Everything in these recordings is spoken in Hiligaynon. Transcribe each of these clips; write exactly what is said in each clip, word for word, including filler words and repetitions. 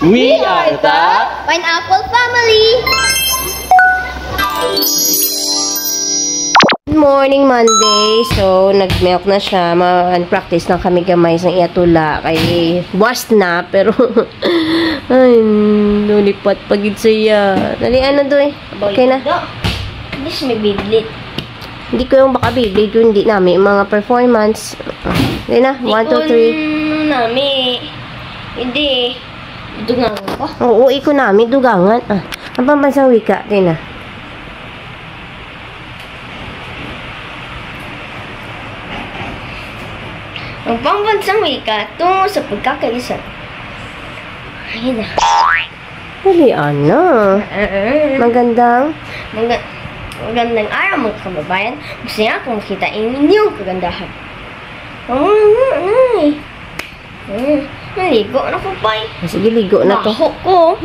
We are the Pineapple Family. Good morning, Monday. So, nag-milk na siya. Ma-practice lang kami gamay sa iya tula. Kay buwas na, pero ay, lulipat pa gid siya. Dali, ano, Doy? Okay na? Hindi siya may biblit. Hindi ko yung baka biblit, yung hindi namin, yung mga performance. Dali na, one, two, three. Nami. Hindi. Dugangan ko. Oo, iko nami, dugangan. Ah, ang pambansang wika, dali na. Ang pambansang wika tungo sa pagkakaisa. Ayun na. Dali, ana. Ah, ah. Magandang? Maga-, magandang araw, mga kababayan. Masaya akong makita ang inyong kagandahan. Ah, ah, ah. Hmm, naligo na ko, bay. Ah, sige, ligo na to. Baho ko.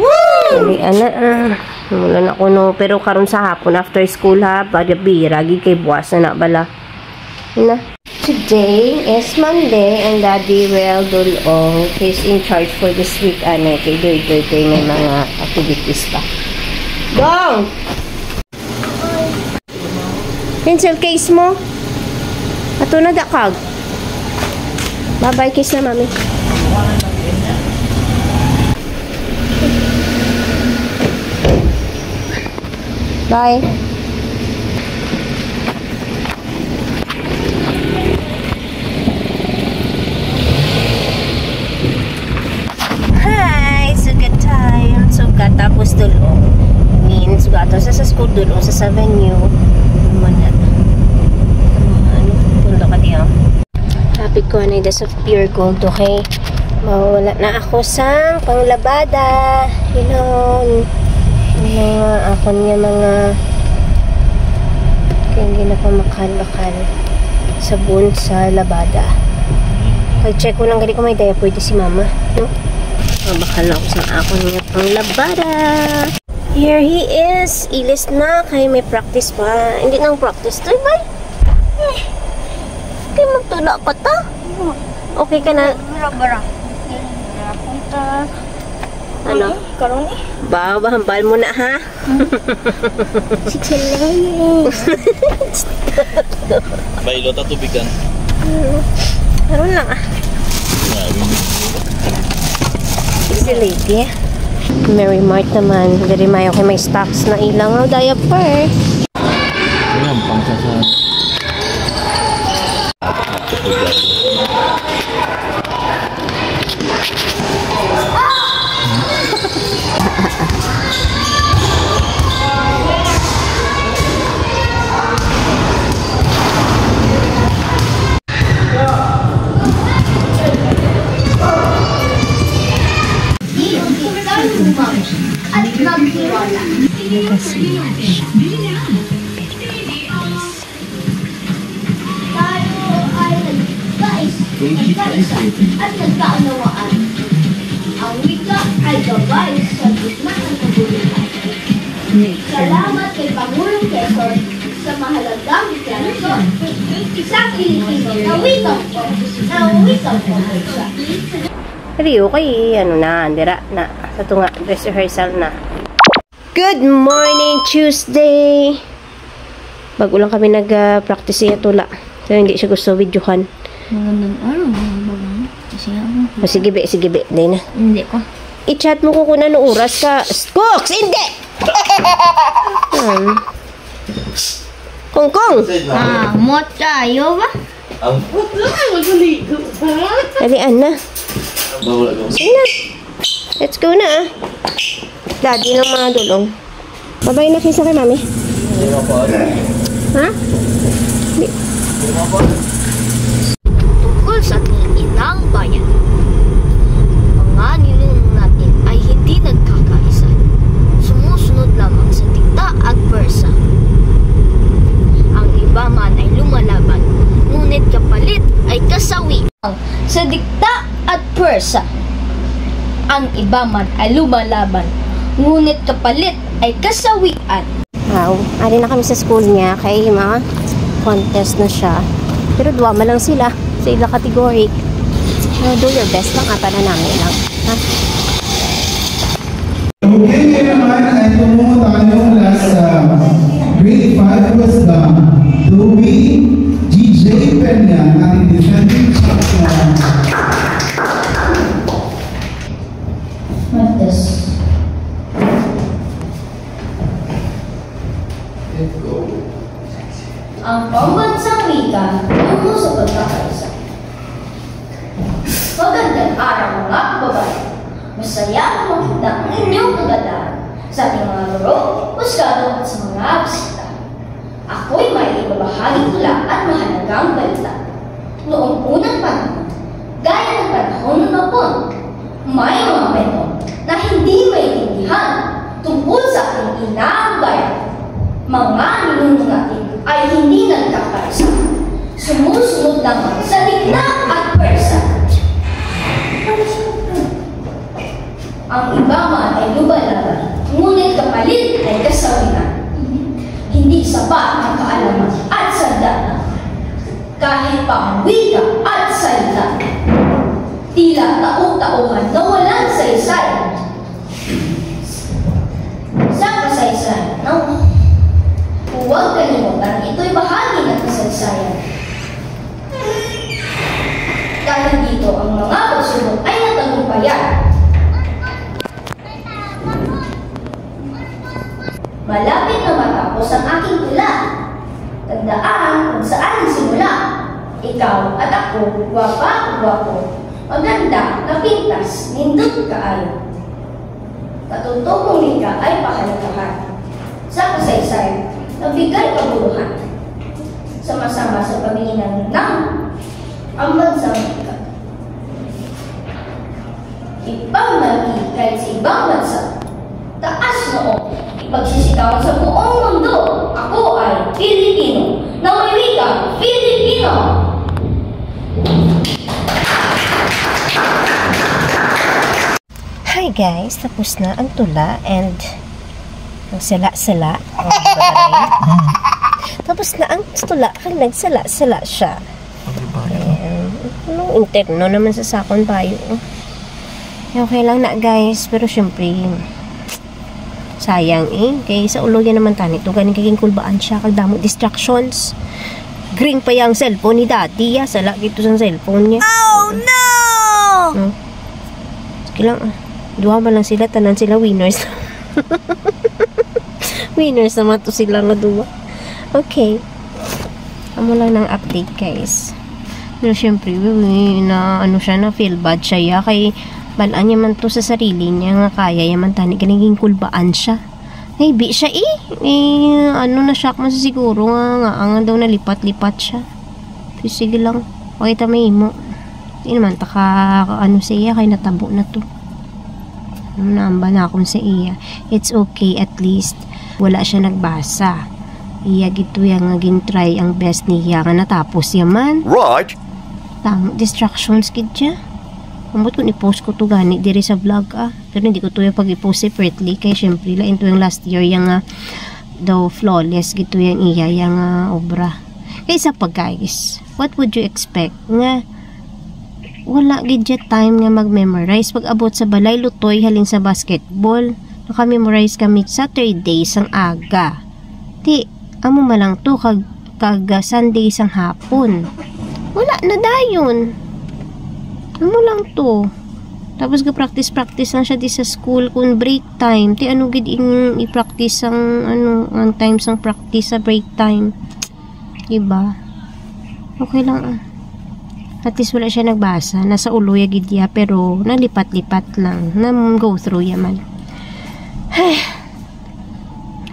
Dali, ana, ah. Wala na ko, no. Pero karon sa hapon, after school, ha, bira, bira, gid kay buwas na na bala. Yun na. Today is Monday and Daddy will dul-ong. He's in charge for this week, ane. Kay Doy Doy kay may mga activities pa. Dong! Pencil case mo? Ato na dakag. Bye-bye, kiss na, mami. Bye. Hi! Sugat time. Sugat tapos dul-ong. Min, sugaton sa, sa school, dul-ong sa Seven U. Ano, punta ka diyan. Hapit ko anay da sa Pure Gold, okay? Mawala na ako sa panglabada. Yun. Yung mga akon nga mga kaya hindi na pa makal-bakal sabon sa labada. Pag-check ko lang gali ko may daya pwede si mama, no? Mabakal na ako sa akon nga panglabada. Here he is. Ilis na kay may practice pa. Hindi nang practice to, bay. Eh, kay magtula pa ta. Okay ka na? Bara, bara. Punta. Ano? Karon eh. Ba, ba, hambal mo na, ha? Si Chile. Baylo ta tubigan. Karon lang, ah. Grabe. Si Lady. Merry Mart naman. Diri mayo kay may stocks na ilang, oh, diaper. Ano ang pang sa, sa Tayo ay nagkais-, nagkaisa at nagkaunawaan. Ang wika ay gabay sa gitna ng kabuluhan. Salamat kay Pangulong Quezon sa mahalagang deklarasyon sa Pilipino na wikang, na wikang probinsya. Pero okay, ano na, dira na. Sa tunga, dress rehearsal na. Good morning, Tuesday! Bago lang kami nag-practice sa iya tula. Kaya hindi siya gusto videohan. Magandang araw, mga kababayan. Kasi nga ako. O, sige, be, sige, be. Dahil na. Hindi ko. I-chat mo ko kung ano oras ka. Cooks! Hindi! Um. Kong Kong! Ah, mot kayo ba? Ang puto, ay, magaligo ka. Dali, ana. Bawal ako. Sige na. Let's go na, ah. Daddy ng mga dulong. Babay na, kiss na kay mami. Ha? Di. Tungkol sa ating inang bayan. Mga ninuno natin ay hindi nagkakaisa. Sumusunod lamang sa dikta at pwersa. Ang iba man ay lumalaban, ngunit kapalit ay kasawi. Sa dikta at pwersa, ang iba man ay lumalaban, ngunit kapalit ay kasawian. Wow, ari na kami sa school niya kay ma-contest na siya. Pero duwa man lang sila sa ila category. Pero do your best lang, ah, para nami lang. Ha? Okay, ngayon naman ay tumumo tayo mula sa grade five Wisdom, Louie G J Peña, ang ating defending champion. Martes. Ang pambansang wika tungo sa pagkakaisa. Magandang araw, mga kababayan. Masaya ako makita ang inyong kagandahan, sa ating mga guro, husgado, at sa mga bisita. Ako'y may ibabahagi tula at mahalagang balita. Noong unang panahon, gaya ng panahon ng Hapon, may mga kwento na hindi maintindihan tungkol sa ating inang bayan. Mga ninuno natin ay hindi nagkakaisa. Sumusunod lamang sa digna at pwersa. Ang iba man ay lumalabay, ngunit kapalit ay kasawian. Hindi sapat ang kaalaman at sadya na, kahit pa ang wika at salita. Tila tao-taohan na walang saysay. Sa kasaysayan, no? Huwag kalimutan, ito'y bahagi ng kasaysayan. Dahil dito, ang mga pagsubok ay natagumpayan. Malapit na matapos ang aking tula. Tandaan kung saan nagsimula. Ikaw at ako, gwapa o gwapo, maganda na pintas, nindot kaayo. Katutubong wika ay pahalagahan. Sa kasaysayan, nabigay kabuluhan. Sama-sama sa paghinanam ang bansang wika. Ipamati kahit sa ibang bansa. Taas noo, ipagsisigawan sa buong mundo. Ako ay Pilipino, na may wika Filipino. Hi guys, tapos na ang tula and ang sala-sala. Oh, di ba, Daray? Tapos na ang tula kag nagsala-sala siya. Oh, di ba? Ayan. Anong interno naman sa sakon bayo? Okay lang na, guys, pero syempre sayang eh. Kay sa ulo yan naman tani to, ganing kaging kulbaan siya, kag damo distractions. Green pa yung cellphone ni daddy, ya. Sala gito sa cellphone niya. Oh, no! Hmm. Sige lang, ah. Duha man lang sila, tanan sila winners. Winners naman to sila nga duha. Okay. Amo lang ng update, guys. Pero syempre, we, we, na ano siya, na feel bad siya, ya. Kay balaan niya man to sa sarili niya nga kaya ya man tani, ganing kulbaan siya. Naibi siya eh. Eh, ano, na-shock man sa siguro nga, nga, nga daw nalipat-lipat siya. Pero sige lang. Okay ta mahimo. Di naman ta ka, ano sa iya, kay natabo na to. Ano na ang banakon sa iya? It's okay, at least wala siya nagbasa. Iya gito ya nga gin-try ang best niya nga natapos ya man. Right. Tamo, distractions gid siya. Ambot kung i-post ko to gani diri sa vlog, ah. Pero hindi ko to yung pag-i-post separately kay syempre lain to yung last year yang, ah, daw flawless gito yung iya yang, ah, obra. Kay isa pa, guys, what would you expect nga wala gid siya time nga mag-memorize? Pag abot sa balay, lutoy halin sa basketball. Naka-memorize kami Saturday sang aga. Ti, amo man lang to, kag, kag, ah, Sunday sang hapon. Wala na dayon. Amo lang to. Tapos ga-practice-practice lang siya di sa school kung break time. Ti ano gid ing i-practice ang, ano, ang time sang practice sa break time. Diba? Okay lang, ah. At least wala siya nagbasa. Nasa ulo ya gid ya, pero nalipat-lipat lang. Na-go through ya man.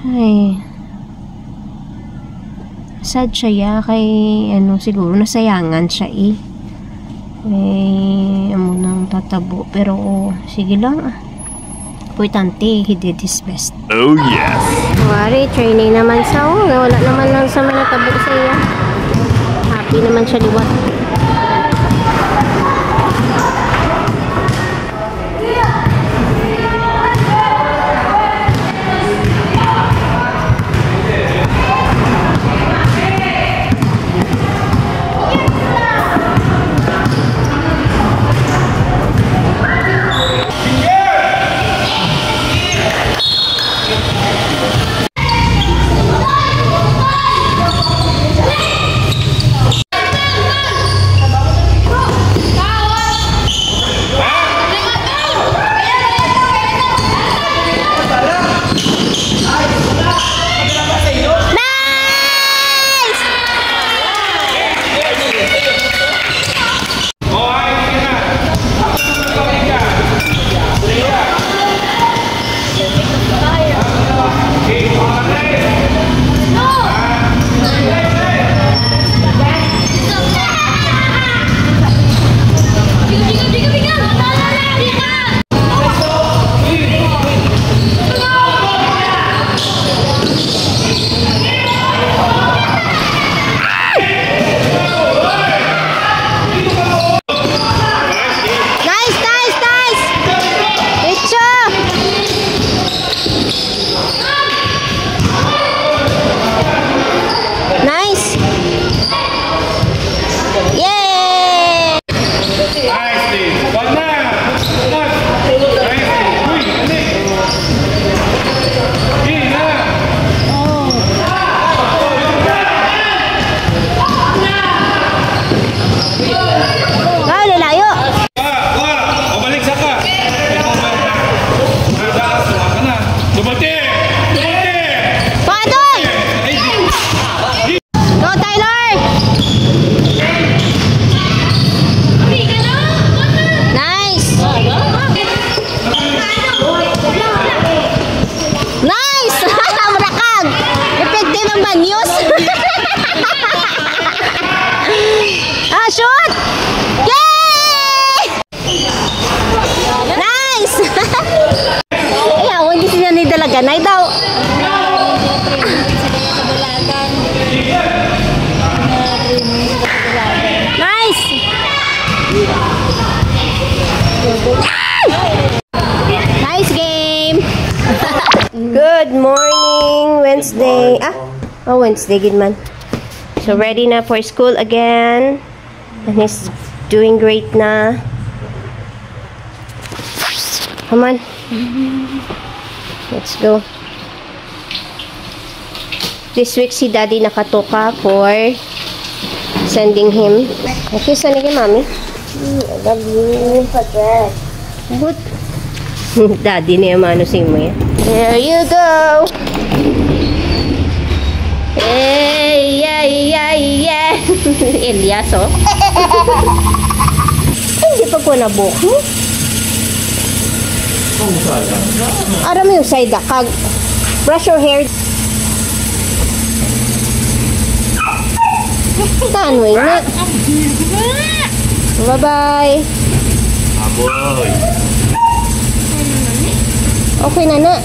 Ay. Sad siya ya, kay, ano, siguro nasayangan siya eh. Eh, amo nang tatabo. Pero, oh, sige lang, ah. Importante, he did his best. Oh, yes. Wari, training naman sa, oh, wala naman lang sa mga tabo sa iya. Happy naman siya liwat. Ay, ako, hindi sila ni dalaganay daw. Nice! Nice game! Good morning, Wednesday. Ah, oh, Wednesday, good man. So, ready na for school again. And he's doing great na. Come on. Let's go. This week, si Daddy nakatoka for sending him. Okay, sana kay Mami. Mm, I love you. But Daddy niya, mano si mo yan. There you go. Hey, yeah, yeah, yeah. Elias, oh. Hindi pa ko na buhok mo. Aram yung side kag brush your hair. Tanoy na. Bye-bye. Aboy. Okay na na.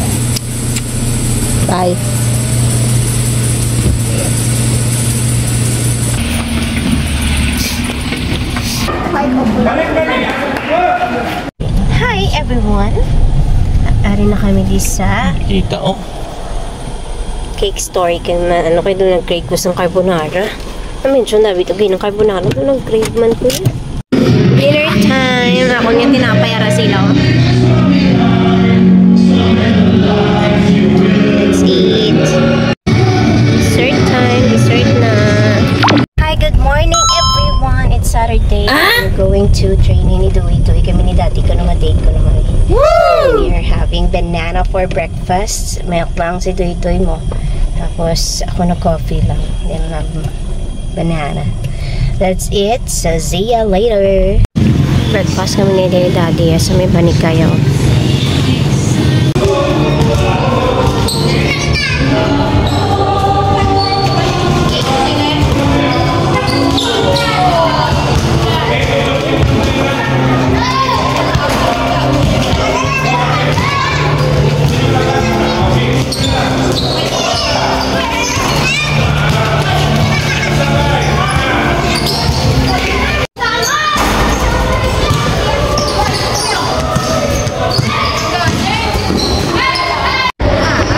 Bye. Hi, everyone. Ari na kami di sa Kita, oh. Cake Story. Kay ma-, ano, kay doon nag-crave ko sa carbonara. Na-mention na bitaw, gin-, ang carbonara doon nag-crave man ko yun. Dinner time. Ako niya tinapay, ara sila, oh. Let's eat. Dessert time. Dessert na. Hi, good morning, everyone. It's Saturday. Ah? We're going to training ni Doy Doy. Kami ni Daddy ko naman, date ko naman. Woo! We are having banana for breakfast. Milk lang si Doy Doy mo. Tapos, ako na coffee lang. Then, um, banana. That's it. So, see ya later. Breakfast kami ni Daddy, ah, sa may Banikaya, oh.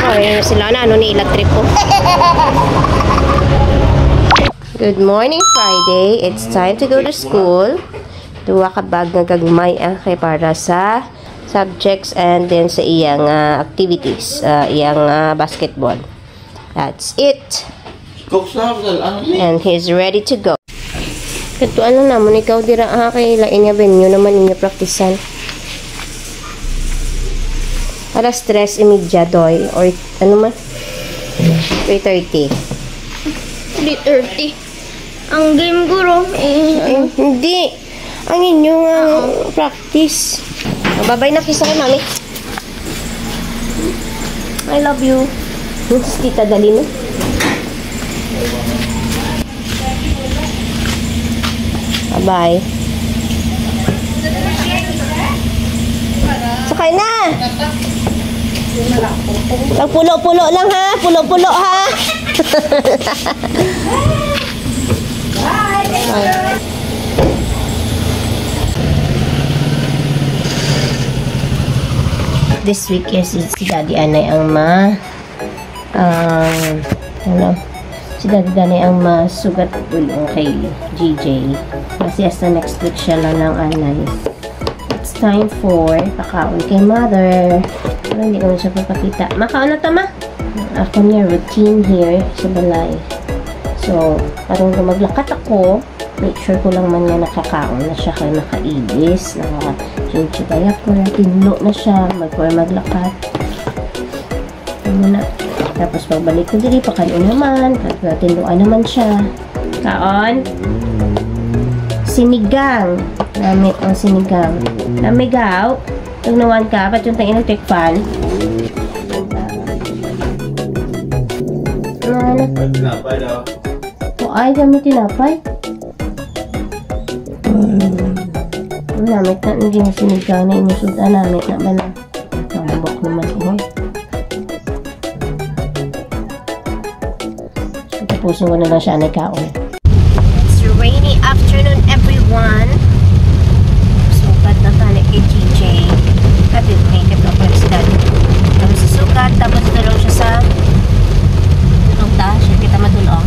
Oh, yun sila na, ano ni ila trip ko. Good morning, Friday. It's time to go to school. Duwa ka bag nga gagmay, ah, kay para sa subjects and then sa iyang, ah, activities, ah, iyang, ah, basketball. That's it. Cook sa ang ni. And he's ready to go. Kadtuan lang namon ikaw dira, ha, kay lain nga venue naman inyo praktisan. Alas tres y media, Doy, or ano man? Three thirty. Three thirty. Ang game, guro, eh. Ay, hindi. Ang inyo nga practice. Babay na, kiss ako, Mami. I love you. Si Tita, dali na. Bye-bye. Sakay na. Ang pulo-pulo lang, ha? Pulo-pulo, ha? Bye. This week is si Daddy anay ang ma-, um, ano, si Daddy anay ang masugat ulo kay G J. Kasi hasta next week siya lang ang anay. It's time for pakaon kay mother. Pero hindi ko na siya papakita. Makaon na ta, ma. Ako niya routine here sa balay. So, karong nga maglakat ako, make sure ko lang man nga nakakaon na siya kay nakaibis, naka-change siya diaper, tinlo na siya, mag-, maglakad. Ano na. Tapos pagbalik ko diri, pakaon naman, pag tinluan naman siya. Kaon? Sinigang. Nami ang sinigang. Namigaw. Tugnawan ka, ba't yung tangin ng fan? Ano na? Tinapay daw. O, ay, dami tinapay. Mm. Ang namit na, hindi na sinigang na imusod. Ah, namit na ba na? Ito. Bok naman, oh. Tapusin ko na lang siya, anay kaon. It's rainy afternoon, everyone. Sukat na tani kay G J. Abi, may katapo si Daddy. Tapos sukat, tapos tulong siya sa, tulong ta, siya kita matulong.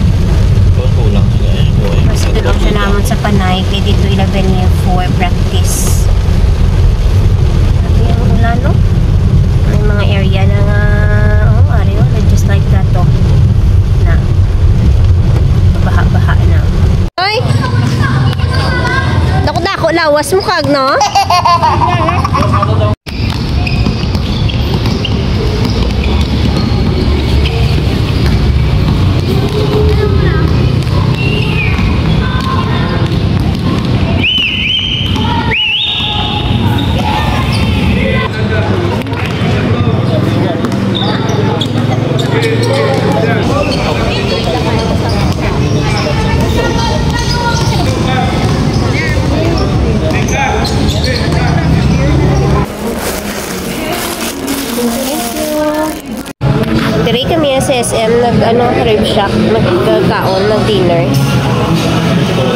Tulong siya, eh. Mas tulong siya namon sa Panay, kay dito eleven year four practice. Grabe ang ulan, no? May mga area na nga, oh, ari, oh, just like that, oh. Na, baha-baha na. Oy! Dako-dako lawas mo kag, no? Diri kami sa S M, nag, ano, Rib Shack, nagkaon, nag-dinner.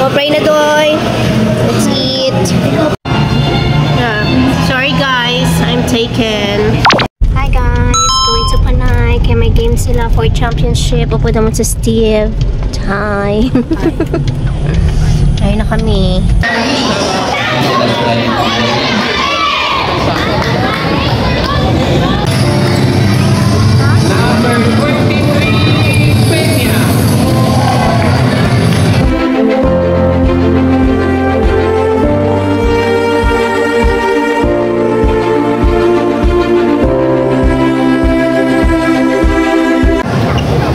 Oh, pray na, Doy. Let's eat. Ah, sorry, guys, I'm taken. Hi, guys, going to Panay. Kay may game sila for championship. Upod naman si Steve. Hi. Ay na kami.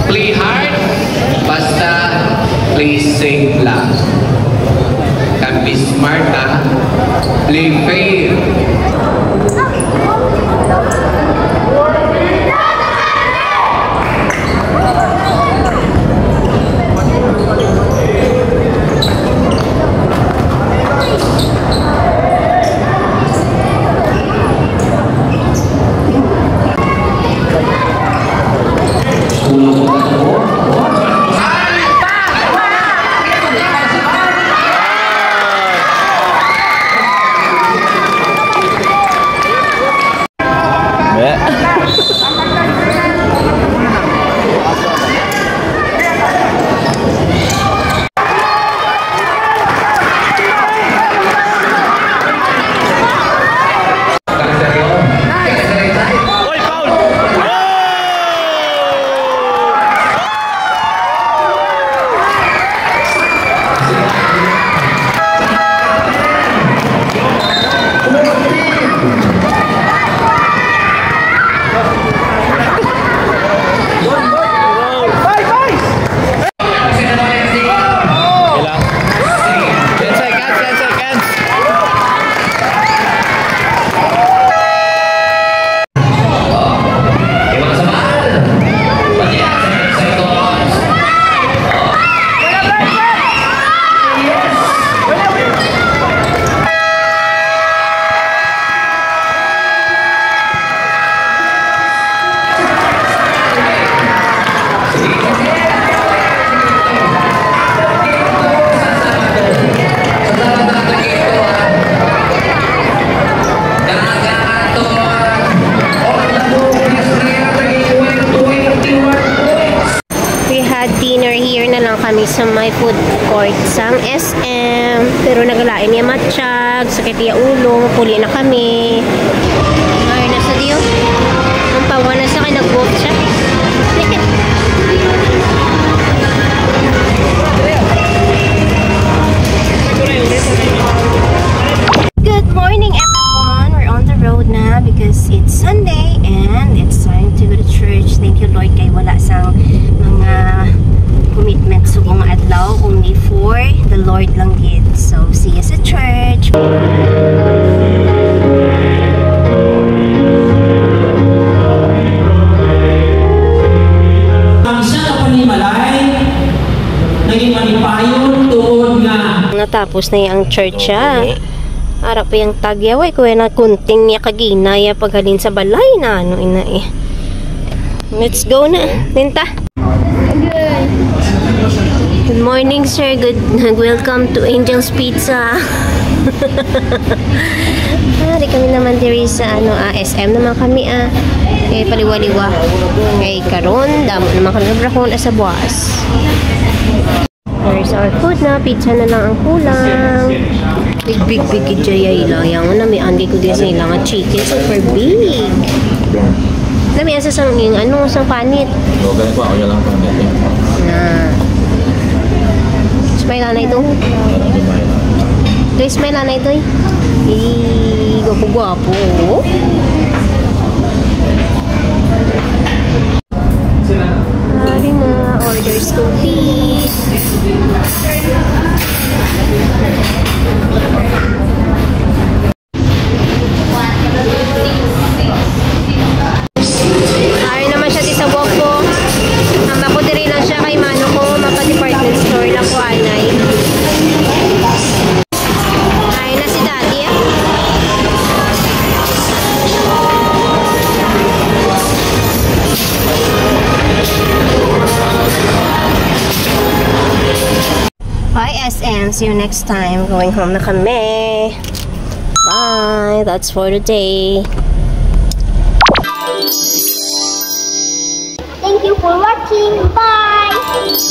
Play hard, basta play safe lang. Kag be smart, ha? Play fair. We had dinner here na lang kami sa may food court sang S M. Pero nagalain niya matchag, sakit iya ulo, puli na kami. Ay, nasa diyo. Ang pawa na sa kay nag-walk siya. Good morning, everyone. We're on the road na because it's Sunday and it's time to go to church. Thank you, Lord, kay wala sang mga commitment subong nga adlaw, only for the Lord lang gid. So, see you sa church. Ang siya ka panimalay, naging malipayon tuod nga Natapos na ang church siya. Ara pa yang tagya, way ko na kunting niya kagina ya paghalin sa balay na ano ina eh. Let's go na. Ninta. Good morning, sir. Good, welcome to Angel's Pizza. Ari kami naman diri sa ano, ah, S M naman kami, ah. Kay paliwa-liwa. Kay karon, damo naman kami obrahon sa buwas. There's our food na. Pizza na lang ang kulang. Big, big, big, big, jayay lang. Yang nami, andi ko din sa ilang chicken. Super big. Nami, asa sang, ano, sang panit. Logan ko, ako lang panit. Na. Smile na ito. Guys, smile na ito eh. Eh, gwapo-gwapo. Oh. Ari na, orders ko, please. Ari naman siya di sa buhok ko. Ang ako diri lang siya kay mano ko, mapa department store lang ko anay. Ay na si Daddy, ah. Bye, S M. See you next time. Going home na kami. Bye. That's for today. Thank you for watching. Bye.